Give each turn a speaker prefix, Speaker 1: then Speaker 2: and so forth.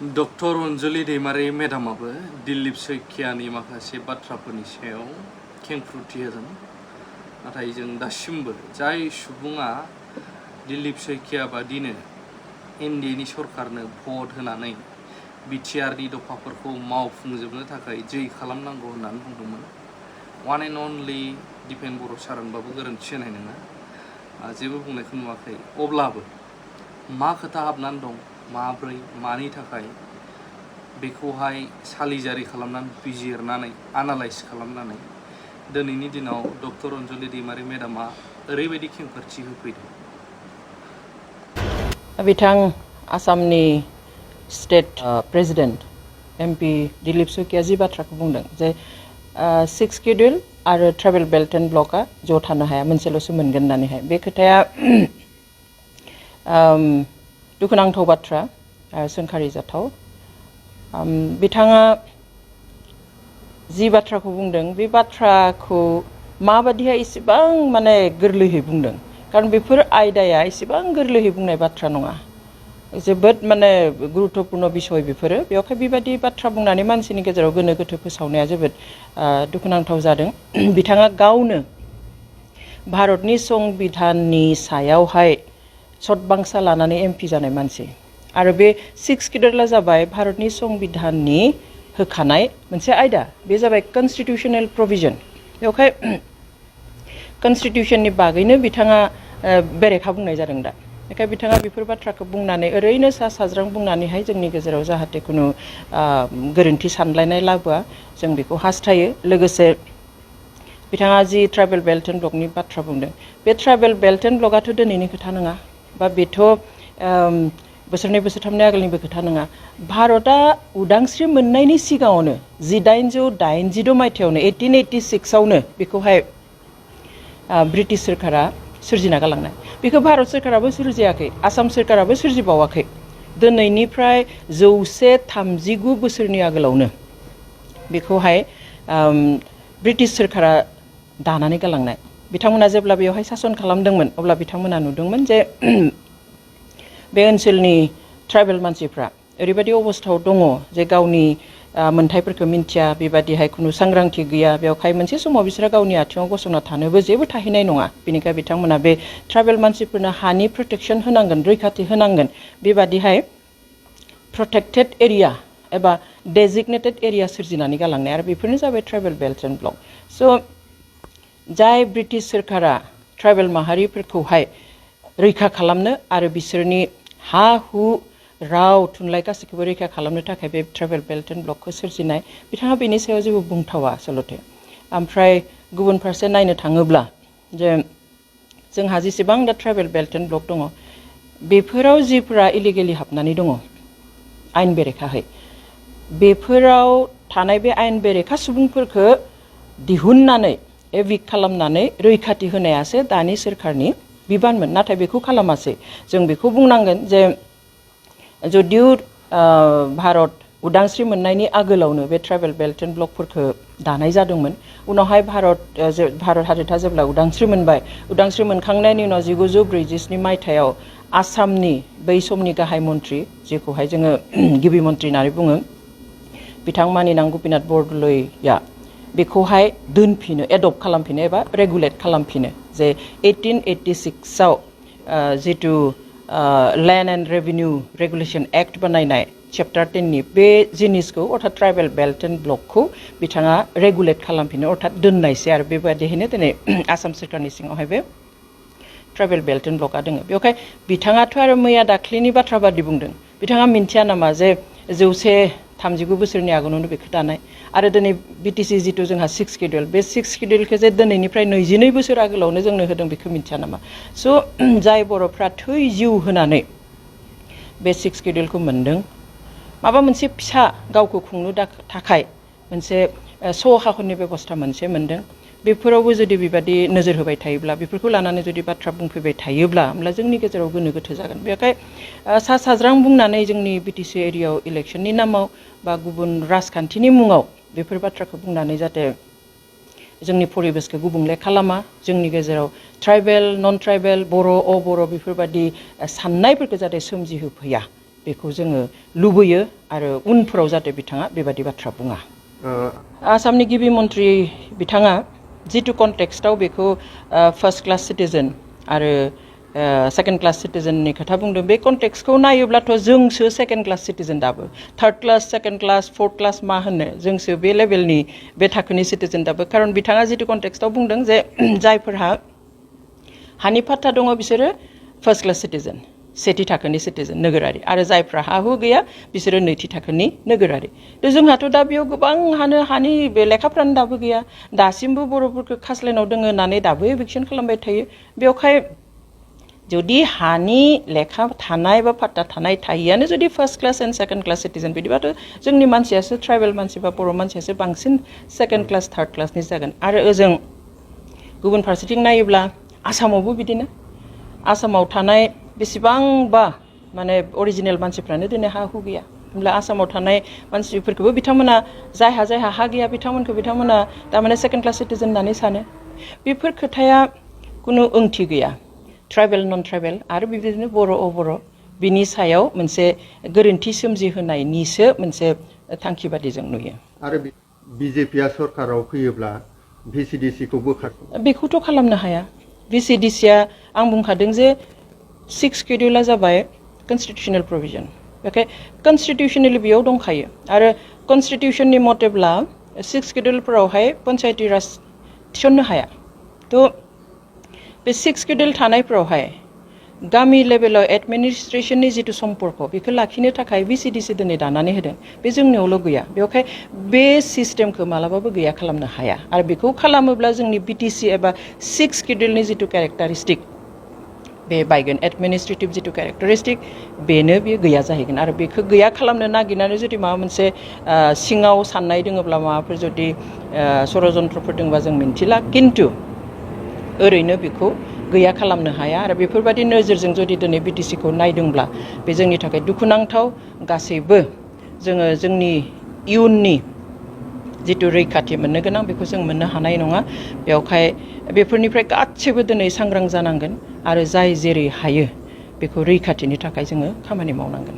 Speaker 1: Doctor Anjali मेडामाबो Dilip सैखियानि माखासे बाथ्राफोरनि सायाव खेंफ्रुथि होदों नाथाय जों दासिमबो जाय सुबुङा दिलीप सैखिया बादिनो एनडिएनि सरकारनो भट होनानै बिटिआरनि दफाफोरखौ मावफुंजोबनो थाखाय जै खालामनांगौ होननानै बुंदोंमोन वान एन्ड अनलि दिपेन बर' सारनबाबो गोरोन्थि जानाय नङा जेबो बुंनायखौ नुवाखै अब्लाबो मा खोथा हाबनानै दं माब्रै मानि थाखाय बेखौहाय सालिजारि खालामनानै बिजिरनानै एनालाइज खालामनानै दिनैनि दिनाव डक्टर अंजलि मेडामा ओरैबायदि खेंफोरथि होफैदों
Speaker 2: बिथां आसामनि स्टेट प्रेसिडेन्ट एमपि दिलीप सैखिया जि बाथ्राखौ बुंदों जे सिक्स शेड्यूल आरो ट्राइबेल बेल्ट एन्ड ब्लकआ ज' थानो हाया मोनसेल'सो मोनगोन होननानैहाय बे खोथाया दुखुनांथाव बाथ्रा सोंखारि जाथाव बिथाङा जि बाथ्राखौ बुंदों बे बाथ्राखौ माबादिहाय इसेबां माने गोरलैयै बुंदों कारण बेफोर आयदाया इसेबां गोरलैयै बुंनाय बाथ्रा नङा जोबोद माने गुरुत्वपूर्ण बिषय बेफोरो बेवहाय बेबायदि बाथ्रा बुंनानै मानसिनि गेजेराव गोनो गोथो फोसावनाया जोबोद दुखुनांथाव जादों बिथाङा गावनो भारतनि संबिधाननि सायावहाय सतबांसा लानानै एमपि जानाय मानसि आरो बे सिक्स शेड्यूलआ जाबाय भारतनि संबिधाननि होखानाय मोनसे आयदा बे जाबाय कन्स्टिट्यूशनल प्रोविजन बेवहाय कन्स्टिट्यूशननि बागैनो बिथाङा बेरेखा बुंनाय जादों दा बेखायनो बिथाङा बेफोर बाथ्राखौ बुंनानै ओरैनो सा साज्रां बुंनानैहाय जोंनि गेजेराव जाहाथे खुनु गोरोन्थि सानलायनाय लाबोआ जों बेखौ हास्थायो लोगोसे बिथाङा जि ट्राइबेल बेल्ट एन्ड ब्लकनि बाथ्रा बुंदों बे ट्राइबेल बेल्ट एन्ड ब्लकआथ' दिनैनि खोथा नङा बा बेथ' बोसोरनै बोसोरथामनि आगोलनिबो खोथा नङा भारतआ उदांस्रि मोननायनि सिगाङावनो 1886 मायथाइयावनो 1886आवनो बेखौहाय ब्रिटिश सोरखारा सोरजिना गालांनाय बेखौ भारत सोरखाराबो सोरजियाखै आसाम सोरखाराबो सोरजिबावाखै दिनैनिफ्राय 139 बोसोरनि आगोलावनो बेखौहाय ब्रिटिश सोरखारा दानानै गालांनाय बिथांमोना जेब्ला बेवहाय सासन खालामदोंमोन अब्ला बिथांमोना नुदोंमोन जे बे ओनसोलनि ट्राइबेल मानसिफ्रा ओरैबायदि अबस्थायाव दङ जे गावनि मोनथाइफोरखौ मिन्थिया बेबादिहाय खुनु सांग्रांथि गैया बेवहाय मोनसे समाव बिसोरो गावनि आथिङाव गसंना थानोबो जेबो थाहैनाय नङा बेनिखाय बिथांमोना बे ट्राइबेल मानसिफोरनो हानि प्रटेक्शन होनांगोन रैखाथि होनांगोन बेबादिहाय प्रटेक्टेड एरिया एबा डेजिगनेटेड एरिया सोरजिनानै गालांनाय आरो बेफोरनो जाबाय ट्राइबेल बेल्ट एन्ड ब्लक स' जाय ब्रिटिश सोरखारा ट्राइबेल माहारिफोरखौहाय रैखा खालामनो आरो बिसोरनि हा हु राव थुनलाइ गासैखौबो रैखा खालामनो थाखाय बे ट्राइबेल बेल्ट एन्ड ब्लकखौ सोरजिनाय बिथाङा बेनि सायाव जेबो बुंथावा आसलथे ओमफ्राय गुबुन फारसे नायनो थाङोब्ला जे जोंहा जेसेबां दा ट्राइबेल बेल्ट एन्ड ब्लक दङ बेफोराव जिफोरा इलिगेलि हाबनानै दङ आयेन बेरेखाहै बेफोराव थानाय बे आयेन बेरेखा सुबुंफोरखौ दिहुननानै एभिक्ट खालामनानै रैखाथि होनायासो दानि सोरखारनि बिबानमोन नाथाय बेखौ खालामासै जों बेखौ बुंनांगोन जे जदिउ भारत उदांस्रि मोननायनि आगोलावनो बे ट्राइबेल बेल्ट एन्ड ब्लकफोरखौ दानाय जादोंमोन उनावहाय भारत हादोरा जेब्ला उदांस्रि मोनबाय उदांस्रि मोनखांनायनि उनाव 1947 मायथाइयाव आसामनि बै समनि गाहाय मन्त्रि जेखौहाय जोङो गिबि मन्त्रि होननानै बुङो बिथां मानिनां गपिनाथ बरदलैया बेखौहाय दोनफिनो एडप्ट खालामफिनो एबा रेगुलेट खालामफिनो जे 1886आव जितु land and revenue regulation act बानायनाय चेप्टार 10नि बे जिनिसखौ अर्थात ट्राइबेल बेल्ट एन्ड ब्लकखौ बिथाङा रेगुलेट खालामफिनो अर्थात दोननायसै आरो बेबायदिहैनो दिनै आसाम सोरखारनि सिङावहाय बे ट्राइबेल बेल्ट एन्ड ब्लकआ दङ बेवहाय बिथाङाथ' आरो मैया दाख्लिनि बाथ्रा बादि बुंदों बिथाङा मिन्थिया नामा जे 139 बोसोरनि आगोलावनो बेखौ दानाय आरो दिनै बिटिसि जितु जोंहा सिक्स शेड्यूल बे सिक्स शेड्यूलखौ जे दिनैनिफ्राय 22 बोसोर आगोलावनो जोंनो होदों बेखौ मिन्थिया नामा स' जाय बर'फ्रा थै जिउ होनानै बे सिक्स शेड्यूलखौ मोन्दों माबा मोनसे फिसा गावखौ खुंनो थाखाय मोनसे सहाखरनि बेबस्था मोनसे मोन्दों बेफोरावबो जुदि बेबादि नोजोर होबाय थायोब्ला बेफोरखौ लानानै जुदि बाथ्रा बुंफैबाय थायोब्ला होमब्ला जोंनि गेजेराव गोनो गोथो जागोन बेखाय सा साज्रां बुंनानै जोंनि बिटिसि एरियायाव इलेक्शननि नामाव बा गुबुन राजखान्थिनि मुङाव बेफोर बाथ्राखौ बुंनानै जाहाथे जोंनि परिबेसखौ गुबुंले खालामा जोंनि गेजेराव ट्राइबेल नन ट्राइबेल बर' अबर' बेफोरबादि साननायफोरखौ जाहाथे सोमजिहोफैया बेखौ जोङो लुबैयो आरो उनफोराव जाहाथे बिथाङा बेबादि बाथ्रा बुङा। आसामनि गिबि मन्थ्रि बिथाङा जिथु कन्टेक्स्टआव बेखौ फार्स्ट क्लास सिटिजेन आरो सेकेन्ड क्लास सिटिजेननि खोथा बुंदों, बे कन्टेक्स्टखौ नायोब्लाथ' जोंसो सेकेन्ड क्लास सिटिजेन दाबो। Third class, second class, fourth class मा होनो, जोंसो बे लेभेलनि बे थाखोनि सिटिजेन दाबो। खारन बिथाङा जिथु कन्टेक्स्टआव बुंदों जे जायफोरहा हानि फाट्टा दङ बिसोरो फार्स्ट क्लास सिटिजेन, सेथि थाखोनि सिटिजेन नोगोरारि, आरो जायफ्रा हा हु गैया बिसोरो नैथि थाखोनि नोगोरारि। जोंहाथ' दा बेयाव गोबां हानि बे लेखाफ्रानो दाबो गैया, दासिमबो बर'फोरखौ खास्लायनाव दङ होननानै दाबो एभिक्सन खालामबाय थायो। बेवहाय जुदि हानि लेखा थानाय बा फाट्टा थानाय थायैआनो जुदि first class and second class citizen बिदिबाथ' जोंनि मानसियासो ट्राइबेल मानसि बा बर' मानसियासो बांसिन सेकेन्ड क्लास थार्ड क्लासनि जागोन। आरो ओजों गुबुन फारसेथिं नायोब्ला आसामावबो बिदिनो, आसामाव थानाय बेसेबांबा माने अरिजिनेल मानसिफ्रानो दिनै हा हु गैया। होमब्ला आसामाव थानाय मानसिफोरखौबो बिथांमोना जायहा हा गैया बिथांमोना थारमाने सेकेन्ड क्लास सिटिजेन होननानै सानो। बेफोर खोथाया खुनु ओंथि गैया। ट्राइबेल नन ट्राइबेल आरो बेबायदिनो बर' अबर' बिनि सायाव मोनसे गोरोन्थि सोमजिहोनायनिसो मोनसे थांखि बादि जों नुयो।
Speaker 3: आरो बिजेपिआ सरकाराव फैयोब्ला भिसिडिसिखौ बोखार
Speaker 2: बेखौथ' खालामनो हाया। भिसिडिसिआ आं बुंखादों जे 6 शेड्युला जाबाय कनस्टिटिउसनेल प्रभिजन। बेखाय कनस्टिटिउसनेलि बेयाव दंखायो आरो कनस्टिटिउसननि मथेब्ला 6 शेड्युलफोरावहाय पन्चायती राज थिसननो हाया। थ' बे 6 शेड्युल थानायफोरावहाय गामि लेभेलाव एडमिनिस्ट्रेसननि जिथु सम्पर्क बेखौ लाखिनो थाखाय भिसिडिसि दिनै दानानै होदों। बे जोंनियावल' गैया, बेवहाय बे सिस्टेमखौ मालाबाबो गैया खालामनो हाया। आरो बेखौ खालामोब्ला जोंनि बिटिसि एबा 6 शेड्युलनि जिथु केरेक्टारिस्टिक बे बायगोन, एडमिनिस्ट्रेटिभ जिथु केरेक्टारिस्टिक बेनो बेयो गैया जाहैगोन। आरो बेखौ गैया खालामनो नागिरनानै जुदि माबा मोनसे सिङाव साननाय दङब्ला, माबाफोर जुदि षड़यन्त्रफोर दङबा जों मिन्थिला, खिन्थु ओरैनो बेखौ गैया खालामनो हाया। आरो बेफोरबायदि नोजोरजों जुदि दिनै बिटिसिखौ नायदोंब्ला बे जोंनि थाखाय दुखुनांथाव। गासैबो जोङो जोंनि इयुननि जिथु रैखाथि मोननो गोनां बेखौ जों मोननो हानाय नङा। बेवहाय बेफोरनिफ्राय गासैबो दिनै सांग्रां जानांगोन आरो जाय जेरै हायो बेखौ रैखाथिनि थाखाय जोङो खामानि मावनांगोन।